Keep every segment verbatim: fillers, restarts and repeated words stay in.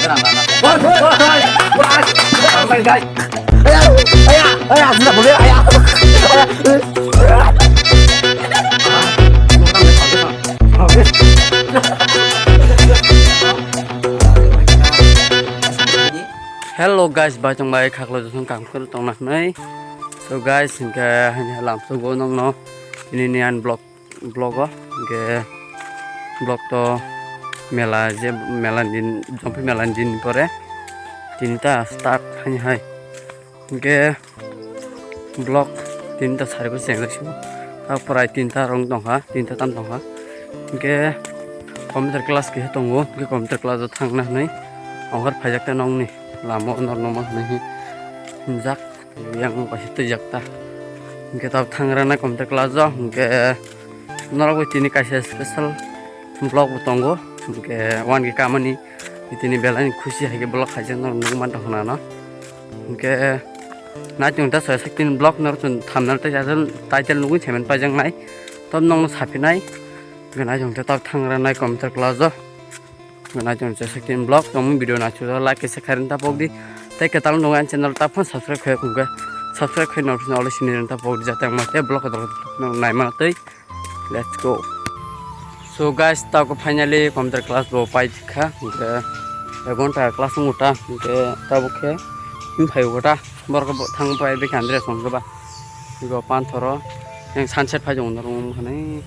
Hello guys, bai tong bai khaklo jotong kam khoro tong na hinwi. So guys, hinkhe haini lam sugo nongno tini ni an vlog, vlog o hinkhe vlog to mela je mela din jompi mela din pore tini ta start haini hai. Hinkhe vlog tinta sari bo chengjak sio. Ta prai tinta rong tongkha, tinta tam tongkha. Hinkhe computer class khe tongo, hinkhe computer class o thangna hinwi ongkhar phaijak ta nongni lama o norno ma hinwi hinjak. Yang kaisa twijak ta. Hinkhe ta thangrana computer class o, hinkhe norok bai tini kaisa special vlog bo tongo. Hinkhe uankhe kamani tini belai ni khusi hai khe vlog khaijak norok nukman tongkha na no. Hinkhe naitung ta soya saktin vlog norok chwng thumbnail tei title, title nugwi saiman paijaknai. Tom nongno saphinai. Hinkhe naitung ta tak thangrana computer class o. Hinkhe naitung ta saktin vlog tongmung video naisuk like kaisa khairwng ta pokdi. Tei kwtal nungwi ani channel ta phone subscribe khai hinkhe subscribe khai norok sini olo sini ta pokdi jate ang ma tei vlog kotor kotor naimano tei. Let's go. So guys, tabuk finally computer class bo pai kha, hinkhe ek ghonta class wngkha ta, hinkhe tabuk khe wng phai kha ta, borok bo thang pai bikha Andres wngkha ba, hinkhe panthoro yang sunset phai tongo norok wng kha nai,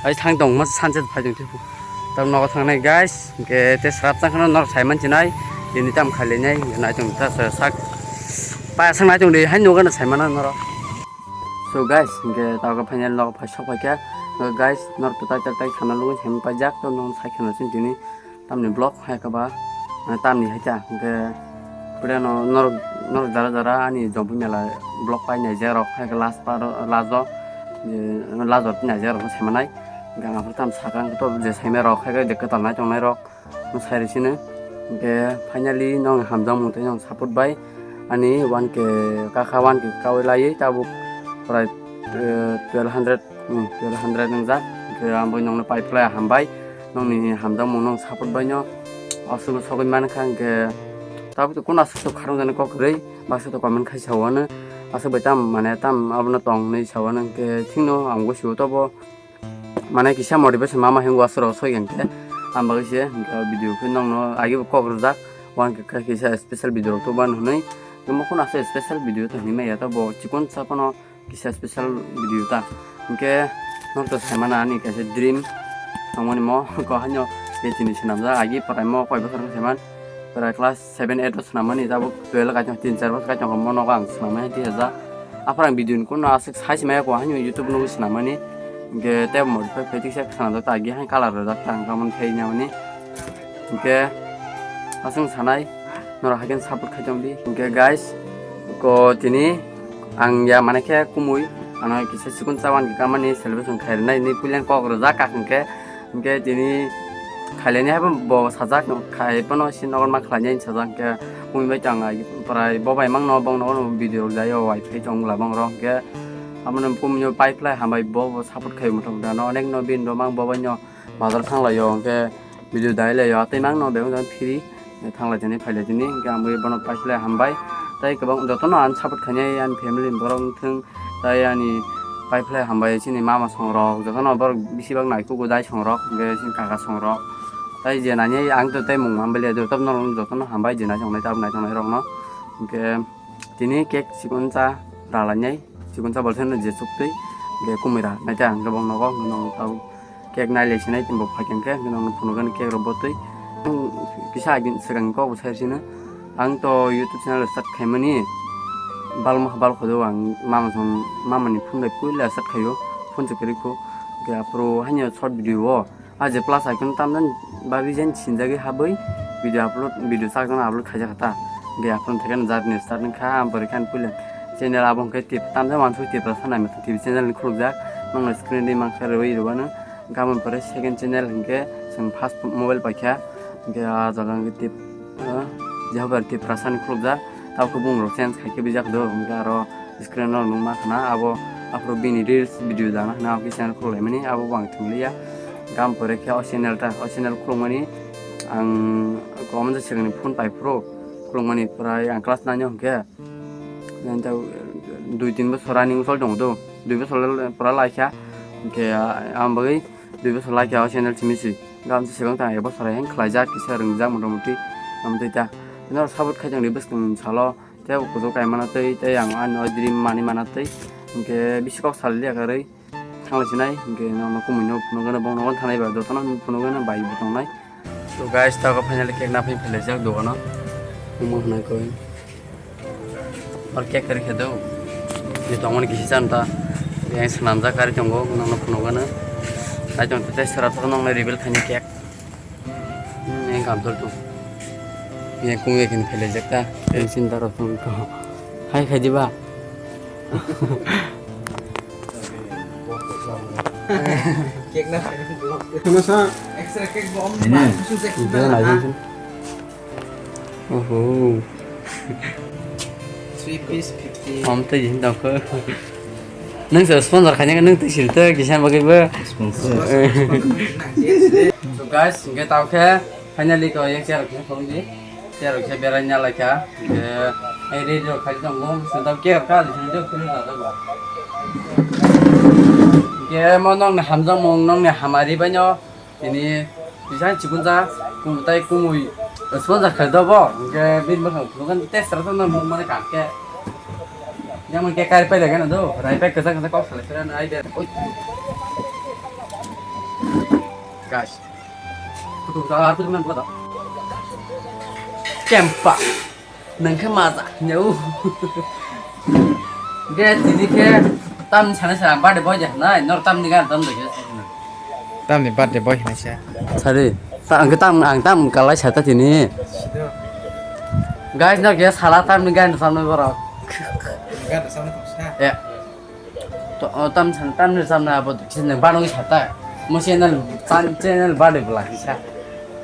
ai thang tong ma sunset phai tong tabuk nogo thangnai guys, hinkhe tei srap chang kheno norok sai manchi nai, tini tam khai lai nai, nai tong ta sak pai aswk nai tong di hai nogo no sai mano norok. So guys, hinkhe tabuk finally nogo phai sok phai kha. Guys, norok to tai tai tai sana lugui saiman paijak, to nong sai kheno sin tini tamni vlog hai khe ba, eh, tamni hai ta. Hinkhe pura no norok, norok jara jara ani jompu mela vlog pai nai je rok hai khe last part o, last o, je last o nai je rok sai manai. Hinkhe ang aphuru tam sakang to je sai ma rok hai khe je kwtal nai tong nai rok. Mwsai rw sino. Hinkhe finally nong hamjakmung tei nong support bai ani one K kakha one K kaui laiwi tabuk prai, eh, twelve hundred, hmm, twelve hundred wngjak. Hinkhe ang bai nongno pai phlai hambai. Nongni hamjakmung nong support bai no aswk sogwi mankha hinkhe tabuk to kunu aswk sok kharwngjani kok kwrwi baksa to comment khai sawano aswk bai tam mane tam abono tong hinwi sawano hinkhe thikno ang gosiwo tobo. Mane kisa motivation mama hingo aswk rok soi hinkhe. Ang bagwi se hinkhe video khe nongno agi bo kok rwjak. Wan khe kisa special video rok to ban hwnwi. Tamo kheno aswk special video to hinwi maya to bo chikon sa phano kisa special video ta. Hinkhe norok to sai mano ani kaisa dream tongmani mo ko hanyo betini swnamjak agi phatai mo koi bosor wng saiman. Pura class seven eight o swnamani tabuk twelve kaichang tin char bosor kaichang mo nogo ang swnamani tisa ja. Aphuru ang video ni kunu aswk sai se maya ko haino YouTube nugwi swnamani. Hinkhe tei modify khaiti kisa swnamjak ta agi hai colour rwjak ta ang tamoni khe nini. Hinkhe aswk sanai norok haikhe support khai tongdi. Hinkhe guys ko tini ang ya mane khe kumui ano kisa chikon chawan kamani celebration khairwnai ni puileng kok rwjak kak hinkhe. Hinkhe tini khailani hai bo sajak khai phano si nogo ma khlainai sajak hinkhe mui bai tang ai prai bo bai mangno bongno ono video rwjai o wifi tong la bongro hinkhe amoni pumio pai phlai hambai bo bo support khai muthung dano onek no bin do mang bo bai no bazar thang lai o hinkhe video dai lai o tei mangno bebak jani free. Thanglai tini phailai tini hinkhe ang bai bono pai phlai hambai tei kwbang jotono ang support khainai ani family borok wngthung. Tai ani pai phlai hambai chini mama songrok jotono borok bisi bak nai kuku dai songrok hinkhe chini kaka songrok. Tai je nani ang to tei mung hambai le jotono norok jotono hambai je nai tongnai tabuk nai tongnai rokno. Hinkhe tini cake chikon cha ralainai chikon cha bolseno je chuktwi hinkhe kumui ra nai ta hinkhe bong nogo hinkhe nong tabuk cake nai le sinai bo phai hinkhe hinkhe nong phunukgani cake rok botwi. Kisa agini swkang kok bo sai sino. Ang to YouTube channel start khaimani balma bal khodo ang mama song mama ni phone bai puila start khaio phone se kwrwi kho ke aphuru haino short video o a je plus icon tamjani bagwi jen sinjagwi habwi video upload video chakjana upload khaijak ta ge aphuru thekeno jat ni start wngkha ang borikhan puila channel abo hwnkhe tip tamjani wansuk tip rasa naimwthang T V channel ni khulukjak nokno screen ri mankha rwi rwano gamon pore second channel hwnkhe chwng first mobile paikha. Hingke ah jaga hingke tip, ah, Jehovah Tiprasa ni khulukjak. Tabuk bumung rok change khai khe bijak do. Hingke aro screen rok nung ma khna abo aphuru bini reels video dana hwnwi abo khe channel khuluk lai mani abo bo ang thung liya. Gam pore khe o channel ta, o channel khuluk mani ang Omo je swkangni phone pai phuru khulukmani pura ang class nine o hwnkhe. Yang ta dui tin bosor running sol tongo do. Dui bosor pura laikha. Hwnkhe ang bagwi dui bosor laikha o channel simi si. Gam se swkang ta ek bosor heng khlaijak kisa rwngjak motamuti. Amtwi ta. Norok support khai tongdi bwskang salo. Tei o kuchuk kaimana twi tei ang ani o dream mani mana twi. Hwnkhe bisi kok salliya kwrwi. Thangla sinai, hwnkhe nono kumui no phunukgano, bong nogo thanai ba, jotono phunukgano bai bo tongnai. So guys, tago finally cake na phai phelaijak dogano. Omo hwnai koi. Or cake kari khe do. Ni tongmani kisi chan ta. Yang swnamjak kari tongo, nono phunukgano. Nai tong tei sera to nong nai reveal khaini cake. Hmm, yang kamchol tu. Yang kung yang kini phelaijak ta. Yang sinta rok tong ko. Hai khai diba. Cake na. Kana sa? Extra cake bo om. Ini. Susu cake. Itu na yang sin. Oho. Three piece fifty. Om tei jin dong ko. Nung sa sponsor khaina nung tei sil ta kisan bagwi ba. Sponsor. So guys, hingke tao khe finally ko yang chair khe phone di. Chair khe berai nya lai kha. Hingke ai ready rok khai tong bo. Sendam care ka di sendam care na ba. Hingke mo nong ni hamjak mong nong ni hamari ba nyo. Tini, tisa chikun ja, kum-, tai kumui, sponsor khe do bo, hingke bini bwkhang phunukgani tei sara tongna mung mani kam khe. Yang mung khe kari pai lagana do, rai pai kwchang kwchang kok salai sira na ai de. Oi. Guys. Kutuk da, kutuk nang kutuk. Kempa. Nang khe maja hwnwi. Ge tini khe tamni sana sana birthday boy de hwnai, nor tamni gan tam de khe. Tamni birthday boy hwnwi sa. Sari, ta ang tam, ang tam kalai sa ta tini. Sido. Guys, nor khe sala tamni gan samnai borok. Gan samnai sa. Ya. To, o, tam san, tam ni samna abo kisa nang bano kisa ta. Mo channel, chan-, channel bade bla kisa.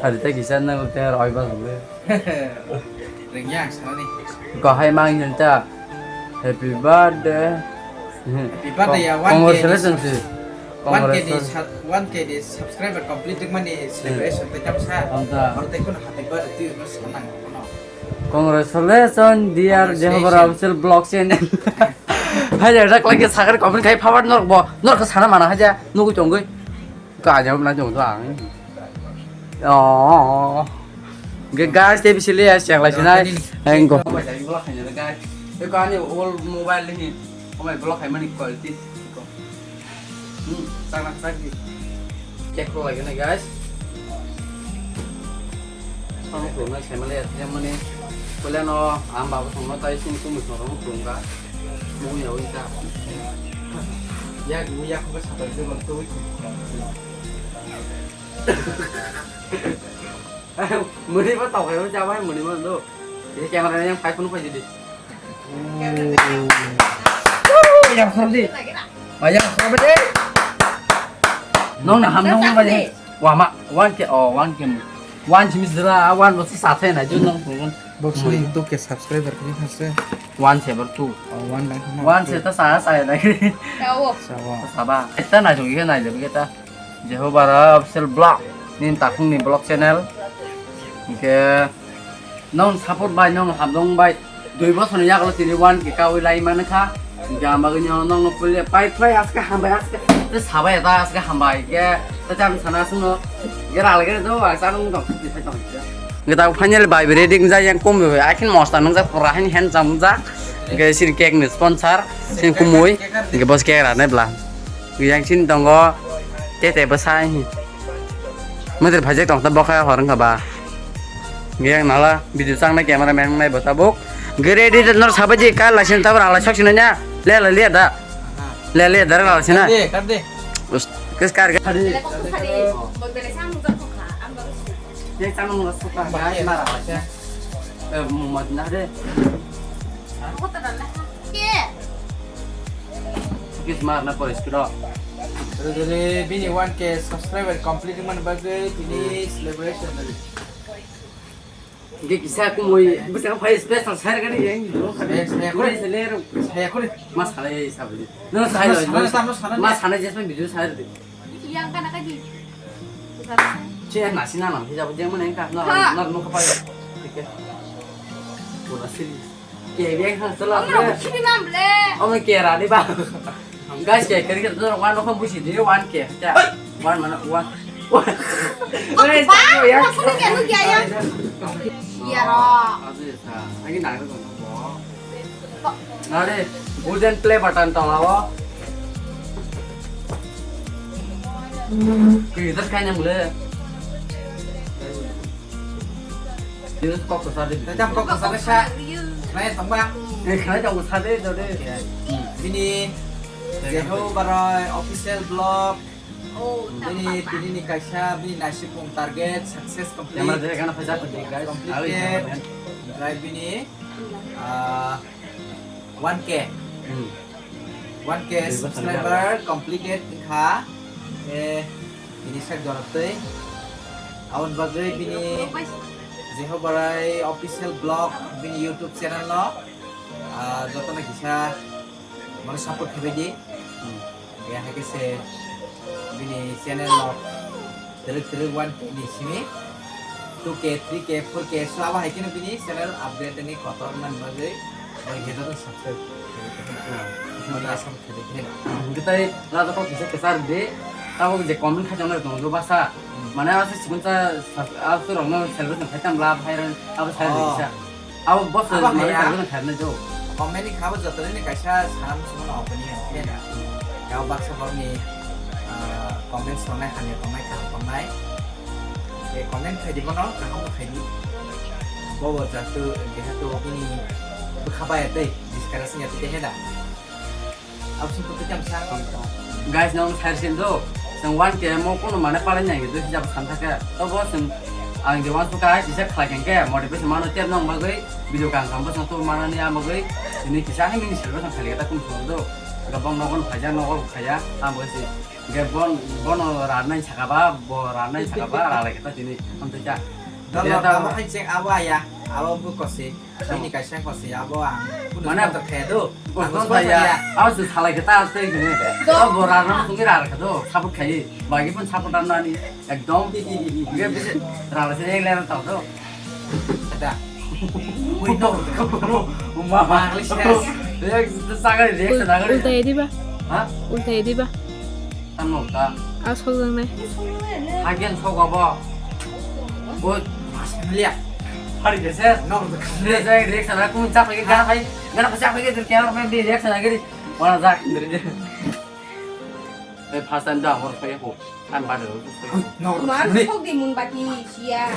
Sari ta kisa nang te roi ba le. Rengya ang sanani. Ko hai mang hin ta. Happy birthday. Happy birthday ya, one K ni. Congratulations. One K ni Congratulations. Sa-, one K ni subscriber complete mani celebration te kam sa. Anta. Aro te kun happy birthday tu no sanang kono. Congratulations, dear Congratulations. Jehobara Official Vlog Channel. Hai, jak lagi sakar comment khai forward norok bo, norok sana mana haja, nugui tongoi. Ka aja na jong to ang. Oh. Ge guys, te bisili ya siang lai sinai. Engko. Guys, eko ani old mobile ni. Oh my vlog hai mani quality. Hmm, chakna chakdi. Cake rok laigana, guys. Sono khulumnai saimale, yang mani, puilano ang baba songno tai sini tumui songno khulumkha. Mungya ui ta. Yak ui yak khuba sapai de bang tui. Muni ba tau kai ba jabai muni ba do. Ini camera yang phai phone phai jadi. Yang khordi. Yang khordi. Nong na ham nong ba. Wa ma one K, oh, one K. One simi jira, one bo sa sa na ju nong. Box ni two K subscriber kini khase. One se bar two. Oh, one lang khana. One se ta sa sa na. Tawo. Sawa. Saba. Esta na ju ke na ju ke ta. Jehobara Official Vlog, nini takhungni vlog channel. Hingke nong support bai, nong hamdong bai, dui bosorni yagulo tini one K kawi lai mankha. Hingke ang bagwi nong, nongno puile pai phai aske hambai aske. Te sabai ta aske hambai ke. Te chang sana sungno. Ge rale ge do, ang sana nong tong, tong. Hingke ta final bai ready wngjak yang kum bai. Akhin mosta nungjak pura hin handsome wngjak. Hingke sini cake ni sponsor, sini kumui. Hingke bos cake rane bla. Yang sini tongo tete bwsai. Mother phajak tong ta bokha hor wngkha ba. Yang nala video chang nai camera man nai bota bok. Gere edit nor sabai je ka lasin ta bra la sok sina nya. Le la le da. Le le da la sina. Kar de, kar de. Us, kes kar. Kar de. Ye chang nung suka ga mara la. Eh, mo mat na de. Kis mar na pore skro. Bini one K subscriber complete man bagwi bini celebration. Ge kisa kumui bisa phai special share gani yang. Saya kore. Saya kore. Mas halai sabli. No sai. Mas halai jesme video share de. Yang kana kaji. Che na sina nang hijab jeng mane ka na Ha. na no ka pa. Oke. Pura siri. Ke be ha sala. Amo na khibi mam le. Amo ke ra ni ba. Guys, ke kari ke to one no busi di one ke. Ja. One mana one. One. Guys, ba, ya. Ba, ya. Ya ro. Aduh, sa. Lagi nang. Nare, golden play button tong abo. Kiri tas kainam le. Kiri kok ko sade. Tajam kok ko sade sa. Nai tong ba. Eh, khnai tong sade jode. Bini Jeho Barai official vlog. Oh, bini tini ni kaisa bini naisipung target success complete. Camera de kana phaisa padi guys. Completed. Drive bini. Ah, one K. Hmm. One K subscriber completed wngkha. Eh, bini sak jora tei. Aboni bagwi bini Jeho Barai official vlog bini YouTube channel no, ah, jotono kisa mane support khlai di. Hmm. Ya, hai khe se bini channel no twrwk twrwk one K ni simi two K, three K, four K, so abo hai kheno bini channel upgrade wngwi kotor man bagwi, bai khe joto subscribe khlai di. Mane asam khlai di. Hwnkhe tai raja kok kisa kisa di, tabuk je comment khaijak nai tongo basa. Hmm. Mane asa sikon sa, asa rokno celebration khai tam la, hai rang, abo sai Oh. kisa. Abo boss abo mane haya. Kailaina khairnai do. Comment ni khabo joto ni kaisa sanam sumo no opinion, ya da. Yao baksa borni, ah, comments tongnai, hamya tongnai, kaham tongnai. Je comment khai di bono, kaham khai di. Bobo jatu, jehatu bini bwkha baya tei, discourage ya tei, ya da. Absing putih jam sang. Guys, nong share sin do. Sang one K mo kono mane palai nai do hijab san thaka. To bo sang ang je wan suka kisa khlai keng ke motivation mano tep nong bagwi video kang kang bo sang to manani am bagwi ini kisa hai mini share sang khali ta kum song do. Gabang nogon phaja nogon phaja am bagwi si. Ge bon bono ranai saka ba bo ranai saka ba ralai kita sini. Am to ja. Dalo, dalo hai cheng abo aya, abo bu kosi. Bini kaisa kosi abo ang. Mane kotor khe do. Kotor khe ya. Abo se salai khe ta tei gini. To bo rarno sungwi rar khe do. Support khai. Bagi pun support dan nani. Ekdom. Ge bisi rar se ek ler tau do. Ada. Ui no. Uma. English test. Ek saga reaction agari. Ulta edi ba. Ha? Ulta edi ba. Tamo ta. A sok jang nai. Hagen sok abo. Bo mas mlia. Hari ke se. No. Ne jai reaction aku chak lagi gan hai. Gan apa chak lagi tu kya main reaction lagi. Mana jak dari dia. Eh, first time dah horror kayak aku. Kan pada. No. Mar sok di mun bati sia.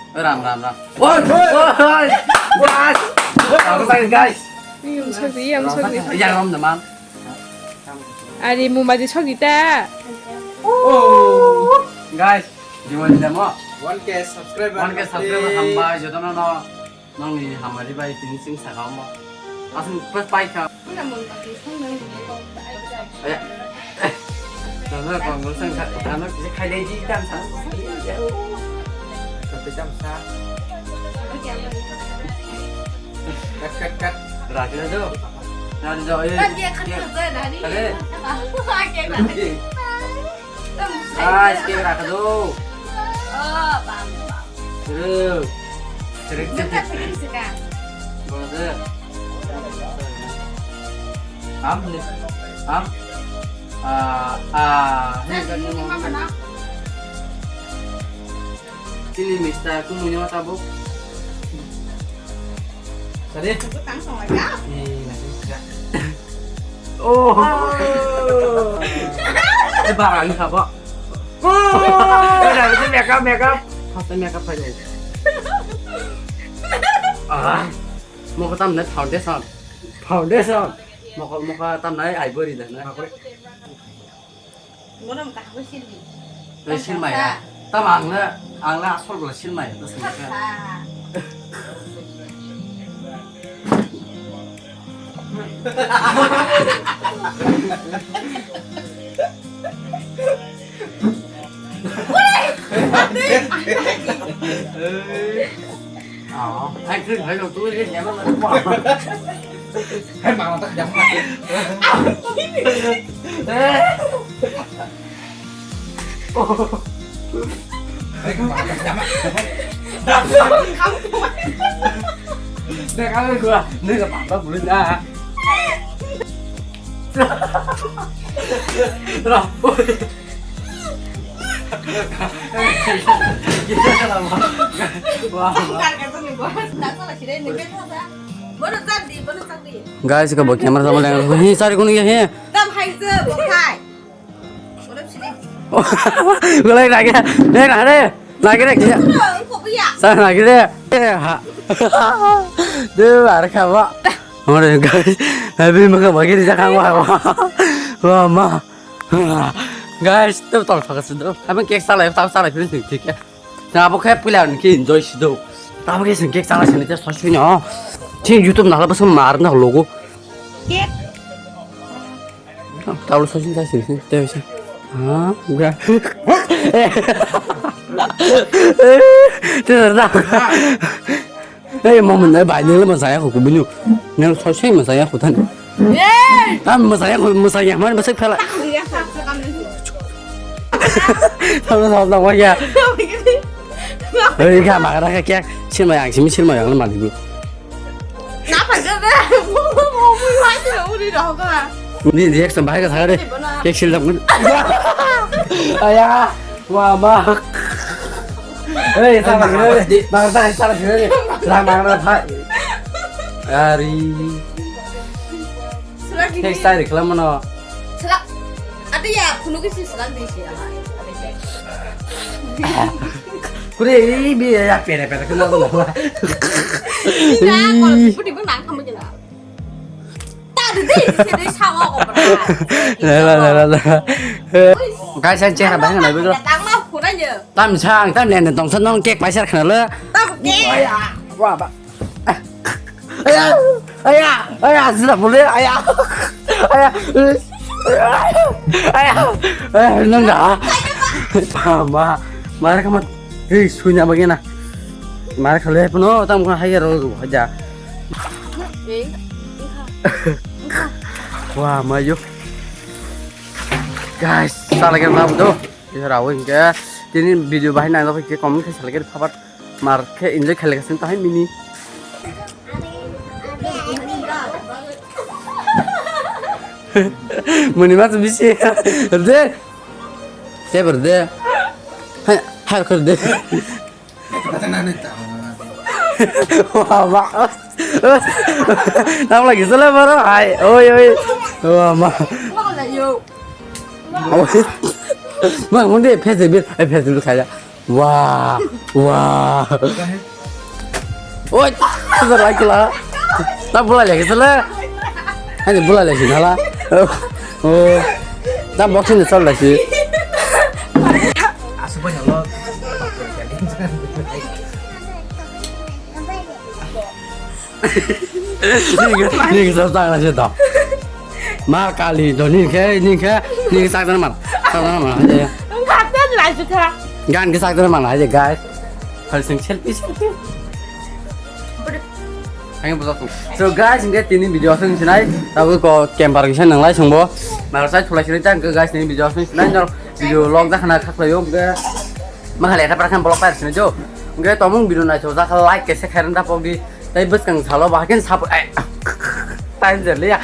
Ram, ram, ram. Woi, woi, woi. Guys. Ram, guys. Yang sodi, yang sodi. Yang ram, teman. Ari mumbaji sogita. Oh. Guys, di mana dia mo? One K subscriber. One K subscriber hambai, jotono no. Nongni hamari bai tini sing sakao mo. Asung pas pai kha. Muna mumbaji song nang. Aya. Nana kong gol sang kha, nana kisi khai dai di tam sang. Tapi tam sa. Kat, kat, kat. Rakhina jo. Nani jo, eh. Kan dia kan kerja dari. Kare. Pakai dari. Ah, skip rakha jo. Oh, bang, bang. True. True, true. Bukan pakai suka. Brother. Am ni. Am. Ah, ah. Nah, ini mama nak. Sini Mister, aku punya tabuk. Tadi? Aku tang sama ya. Nih, nasi. Oh. Eh, barang apa? Oh. Udah, itu makeup, makeup. Pasti makeup aja. Ah, mau ketam net foundation. Foundation. Mau mau ketam naik ivory dah, nah. Tei silmaya. Tamo ang le, ang le asol bwla silmaya, to sini khe. Oh, hai khe hai lo tu khe nyama na kwa. Hai ma ta jam. Dekha gua, nega papa bulu na. Ra. Wah. Guys, ka bo camera sama leng. Hi, sari kunu ya, hi. Gulai lagi. Eh, nare. Lagi re. Sa lagi re. Eh, ha. De, ar kha ba. Ore, guys. Abi maka bagi di jakang wa. Wa ma. Guys, tu tol fakas do. Abi cake salai, tau salai, finish, thik hai. Na abo khe pila ni ki enjoy si do. Abo khe sing cake salai sini te sosui no. Thik YouTube na la basam mar na logo. Cake. Tau sosui ta sini te sini. Ha, ga. Te da. Ei, mo mun, ei, bai, nang le masaya ko, kubinu. Nang sosai masaya ko tan. Ei! Tam masaya ko, masaya man masai phala. Tam na sa waya. Ei, ga ma ra ka kya? Silma yang, simi silma yang le malibu. Na pa ga. Mo mo mo mo wa se uri ro ga. Ni reaction bahai ka sa re. Cake sil dam. Aya. Wah, ma. Hei, sabar sini. Bang, bang, sabar sini. Lang, bang, lang, hai. Ari. Selak gini. Hei, sai, reklam mana? Selak. Ada ya, penuh ke sih selak di sini. Kure, ini bi ya, pere, pere, kenal, kenal. Ini dah, kalau pun ibu nangkam aja lah. Tadi deh, sini sawa kok pernah. Lah, lah, lah, lah, lah. Guys, saya cek abang nggak begitu. Datang mah kurang aja. Tam sang, tam nen tong san nong cake paisar khana le. Tam cake. Wah, ba. Aya, aya, aya, sila boleh, aya. Aya. Aya. Aya, nang dah. Ma, ma, mara kamat. Hei, sunya bagena. Mara khale pano tam ko haya ro haja. Eh, wah, mayo. Guys, sala ke ma do. Rawi ke tini video bahai nang ke comment ke sala ke phapat. Mar khe enjoy khailaigasing tahai mini. Muni mas bisi. De. Sabar de. Hai, hai kar de. Wah, ma. Nam lagi sele baro. Hai, oi, oi. Wah, ma. Oi. Ma, munde, phe de bir. Ai, phe de bir kaya. Wah, wah. Oi, ta, ta, ta, ta, ta, ta, bulai lagi sele. Hani bulai lagi sih, nala. Oh, ta boxing ni sol lagi. Asu banyak lo. Ni ke sab tak lagi tu. Ma kali tu ni ke, ni ke, ni ke sak dan mal. Sak dan mal. Gan ke sak dan mal aja, guys. Hal sing selfie, selfie. Hanya betul tu. So guys, ini tini video asal sinai. Tahu ko camper kisah nang lai sungbo. Malah saya tulai cerita ke guys, ini video asal sinai. Nor video log dah kena khak layo ke. Makhale eta parakhan bolok pair sini jo. Oke, tomung video nai so jakha like ke se khairan ta pok di. Tai bwskang salo ba hakin sap, eh, time je liya.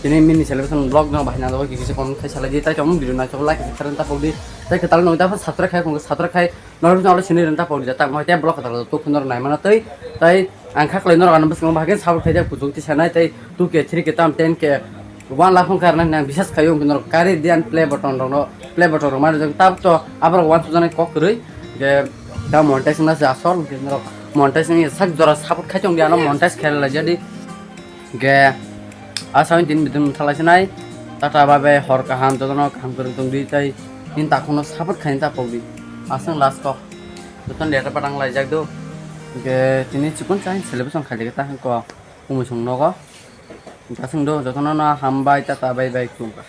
Ini mini celebration vlog no bahai na do kisi kom khai sala di tai tomung video nai so like ke se khairan ta pok di. Tai ketal no ta subscribe khai kong subscribe khai. Nor no sini ran ta pok di ta mo te vlog ta to khunor nai mana tai tai ang khak lai nor ano bwskang ba hakin sap khai ja kuchuk ti sanai tai two K three K tam ten K one lakh wngkha arnai nang bisas khaio wngkhe norok kari diyan play button rokno play button rok mani jang tab to aborok uansuk jani kok kwrwi je ta monetize wngna se asol wngkhe norok monetize wngya sak jora support khai tongdi ano monetize khe laijadi ge asai din bidin thalai sinai tata babe hor kaham jotono kaham kwrwng tongdi tei nini takhukno support khaini ta pokdi aswng last kok jotono data patang laijak do ge tini chikon chai celebration khaijak ta hwnkhe kok. Kumusung nogo. Kasing do, jotono no hambai, tata, bye bye, khulumkha.